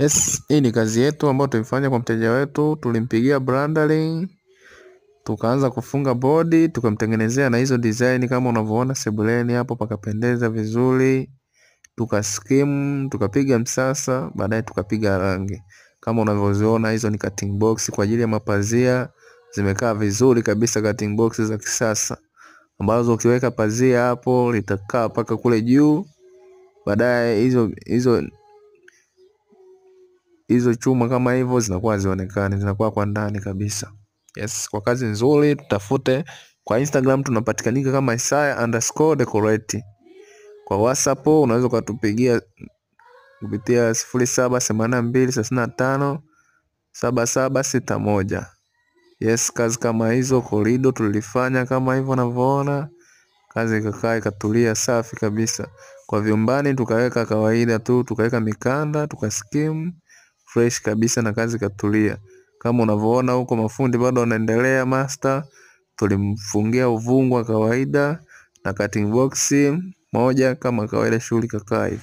Yes, hii ni kazi yetu ambayo tulifanya kwa mteja wetu. Tulimpigia brandering, tukaanza kufunga bodi, tukamtengenezea na hizo design kama unavyoona sebuleni hapo, pakapendeza vizuri. Tukaskim, tukapiga msasa, baadaye tukapiga rangi. Kama unavyoziona hizo ni cutting box kwa ajili ya mapazia, zimekaa vizuri kabisa, cutting box za kisasa ambazo ukiweka pazia hapo litakaa paka kule juu. Baadaye hizo hizo hizo chuma kama hivyo zinakuwa zionekane, zinakuwa kwa ndani kabisa. Yes, kwa kazi nzuri tutafute kwa Instagram tunapatikanika kama Isaya_decorate. Kwa WhatsApp unaweza ukatupigia kupitia 0782357761. Yes, kazi kama hizo korido tulifanya kama hivyo unavyoona, kazi ikakaa ikatulia safi kabisa. Kwa vyumbani tukaweka kawaida tu, tukaweka mikanda, tukaskim fresh kabisa na kazi ikatulia. Kama unavyoona huko mafundi bado wanaendelea master, tulimfungia uvungu wa kawaida na cutting box moja kama kawaida, shughuli kakaa hivi.